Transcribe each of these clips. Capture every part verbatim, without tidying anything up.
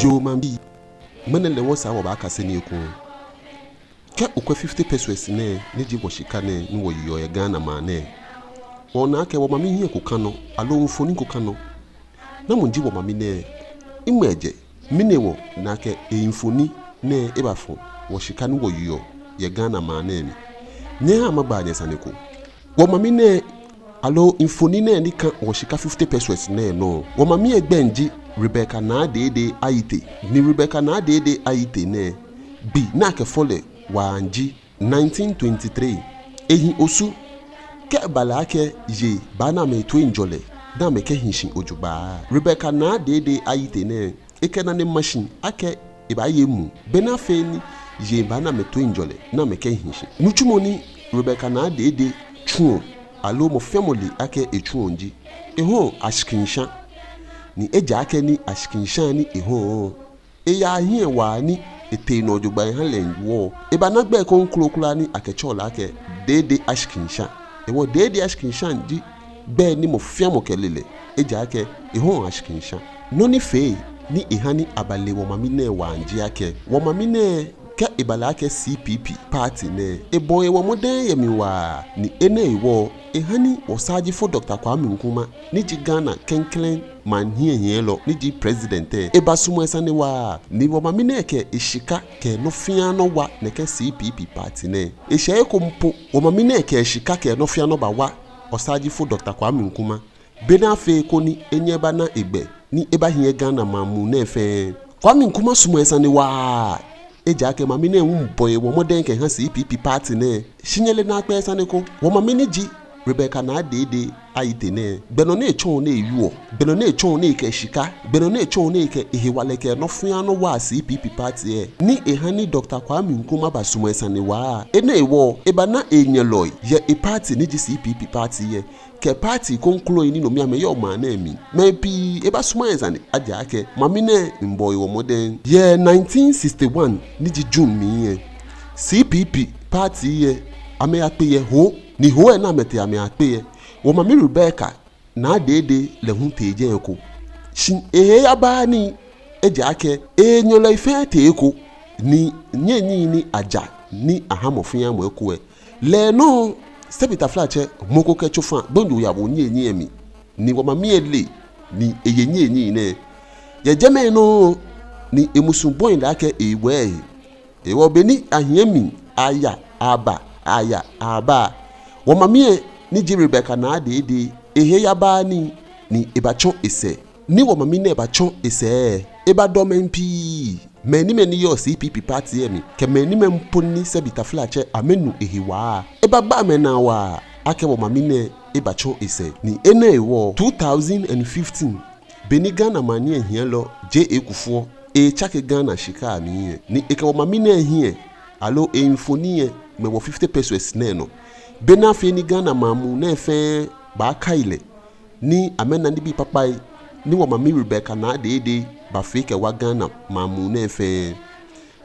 Yoo, maŋbii, ŋmɛnɛ lɛ wɔsaa wɔbaakase nii ekoŋŋ. Kɛ okwɛ fifty pesewas nɛɛ, ni ji wɔshika nɛɛ ni wɔyeɔ yɛ Ghana maŋ nɛɛ, wɔnaa akɛ wɔmami hiɛ ko ka nɔ, aloo mfoniri ko ka nɔ. Namɔ ji wɔmami nɛɛ? Miŋmɛ jɛ, mɛni hewɔ ni akɛ emfoniri nɛɛ ebafɔ wɔshika ni wɔyeɔ yɛ Ghana maŋ nɛɛ mli? Nyɛhaa magbaa nyɛ sane ko. Wɔmami nɛɛ, aloo mfoniri nɛɛ ni ka wɔshika fifty pesewas nɛɛ nɔ, wɔmami lɛ gbɛi ji Rebecca Naa Dedei Ayitey. Ni Rebecca Naa Dedei Ayitey nɛɛ, gbi ni akɛfɔ lɛ waa ji nineteen twenty-three. Ehi Osu. Kɛ eba lɛ akɛ yei baana amɛtoiŋjɔlɛ ni amɛkɛhi shi jogbaŋŋ, Rebecca Naa Dedei Ayitey nɛɛ, ekɛ enane ma shi akɛ ebaaye emuu, bɔ ni afee ni yei baana amɛtoiŋjɔlɛ ni amɛkɛhi shi. Nitsumɔ ni Rebecca Naa Dedei tsuɔ, aloo mɔ fɛɛ mɔ le akɛ etsuɔ ji, ehɔɔ ashikinsha. Ni ejaakɛ nii ashikinsha ni ehɔɔ, eyaa hiɛ waa ni etee nɔ jogbaŋŋ eha lɛ hewɔ, ebana gbɛi ko kroko ni akɛtsɛɔ lɛ akɛ Dedei Ashikinsha. Hewɔ Dedei Ashikinsha ji gbɛi ni mɔ fɛɛ mɔ kɛle lɛ, ejaakɛ ehɔɔ ashikinsha. Nɔ ni fee ni eha ni abale wɔmami nɛɛ waa ji akɛ, wɔmami nɛɛ, kɛ eba lɛ akɛ C P P party nɛɛ, ebɔ ehe mɔdɛŋ yɛ mli waa, ni enɛ hewɔ eha ni wɔsaajifo Doctor Kwame Nkrumah, ni ji Ghana klɛŋklɛŋ maŋ hiɛnyiɛlɔ, ni ji president lɛ, ebasumɔ esane waa, ni wɔmami nɛɛ kɛ eshika kɛ nɔ fɛɛ nɔ wa nɛkɛ C P P party nɛɛ. Eshɛ he ko po, wɔmami nɛɛ kɛ eshika kɛ nɔ fɛɛ nɔ bawa osaajifo Doctor Kwame Nkrumah, bɔ ni afee koni enyɛ ebana hegbɛ ni ebahiɛ Ghana maŋ muu nɛɛ fɛɛ. Kwame Nkrumah sumɔ esane waa, ejaakɛ mami nɛɛ hu bɔ ehe mɔdɛŋ kɛha C P P party nɛɛ. Shi nyɛle naakpɛɛ sane ko, wɔmami ni ji Rebecca Naa Dedei Ayitey nɛɛ, gbɛ nɔ ni etsɔ ni ewieɔ, gbɛ nɔ ni etsɔ ni ekɛ eshika, gbɛ nɔ ni etsɔ ni ekɛ ehewalɛ kɛ nɔ fɛɛ nɔ wa C P P party lɛ, ni eha ni Doctor Kwame Nkrumah basumɔ esane waa. Enɛ hewɔ ebana enyɛlɔi yɛ eparty ni ji C P P party lɛ, kɛ party krokoi ni no mli amɛyɔɔ maŋ nɛɛ mli. Mɛi pii ebasumɔ esane, ejaakɛ mami nɛɛ bɔ ehe mɔdɛŋ. Yɛ nineteen sixty-one ni ji June mli lɛ, C P P party lɛ, amɛyakpe yɛ Ho, ni Ho lɛ ni amɛtee amɛyakpe lɛ, wɔmami Rebecca Naa Dedei lɛ hu tee jɛi eko. Shi ehe yabaaa nii, ejaakɛ enyɛlɔi fɛɛ tee eko, ni niyenii ni aja ni aha mɔ fɛɛ mɔ eko lɛ, lɛ nɔŋŋ, sɛbi taflatsɛ, mɔ ko kɛ tsofa gbonyo yawo niyenii lɛ mli, ni wɔmami lɛ le, ni eye niyenii nɛɛ. Yɛ jɛmɛ nɔŋŋ ni emusu bɔi lɛ akɛ ewɛ ehe. Hewɔ be ni ahiɛ mli aya aba, aya aba, wɔmami lɛ ni ji Rebecca Naa Dedei, ehe yabaaa nii, ni ebatsɔ esɛɛ. Ni wɔmami nɛɛ batsɔ esɛɛ lɛ, ebadɔ mɛi pii. Mɛi ni, mɛi ni yɔɔ C P P party lɛ mli, kɛ mɛi ni, mɛi po ni sɛbi taflatsɛ amɛnu ehe waa, ebagba amɛnaa waa akɛ wɔmami nɛɛ ebatsɔ esɛɛ. Ni enɛ hewɔ, two thousand and fifteen, be ni Ghana maŋ nihiɛlɔ J A Kufuor etsake Ghana shika mli lɛ, ni ekɛ wɔmami nɛɛ hiɛ, aloo emfoniri lɛ, ŋmɛ wɔ fifty pesewas nɛɛ nɔ, bɔ ni afee ni Ghana maŋ muu nɛɛ fɛɛ baakai lɛ, ni amɛna nibii kpakpai ni wɔmami Rebecca Naa Dedei bafee kɛwa Ghana maŋ muu nɛɛ fɛɛ.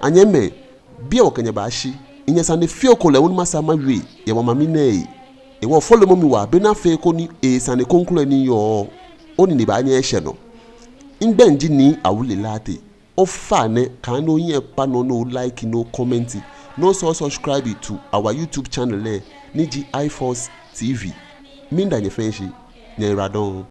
Anyɛmimɛi, biɛ wɔkɛ nyɛ baashi. Minyɛ sane fioo ko lɛ hu ni masaa mawie yɛ wɔmami nɛɛ he. Hewɔ follow-mɔ mi waa, bɔ ni afee koni esane kroko lɛ ni yɔɔ, onine baanyɛ eshɛ nɔ. Migbɛi ji Nii Awuley Lartey. Ofainɛ, kaaha ni ohiɛ kpa nɔ ni o-like ni o-comment ni o-subscribe to our YouTube channel lɛ, ni ji iForce T V. Miida nyɛ fɛɛ shi, nyɛyiwaladɔŋŋ.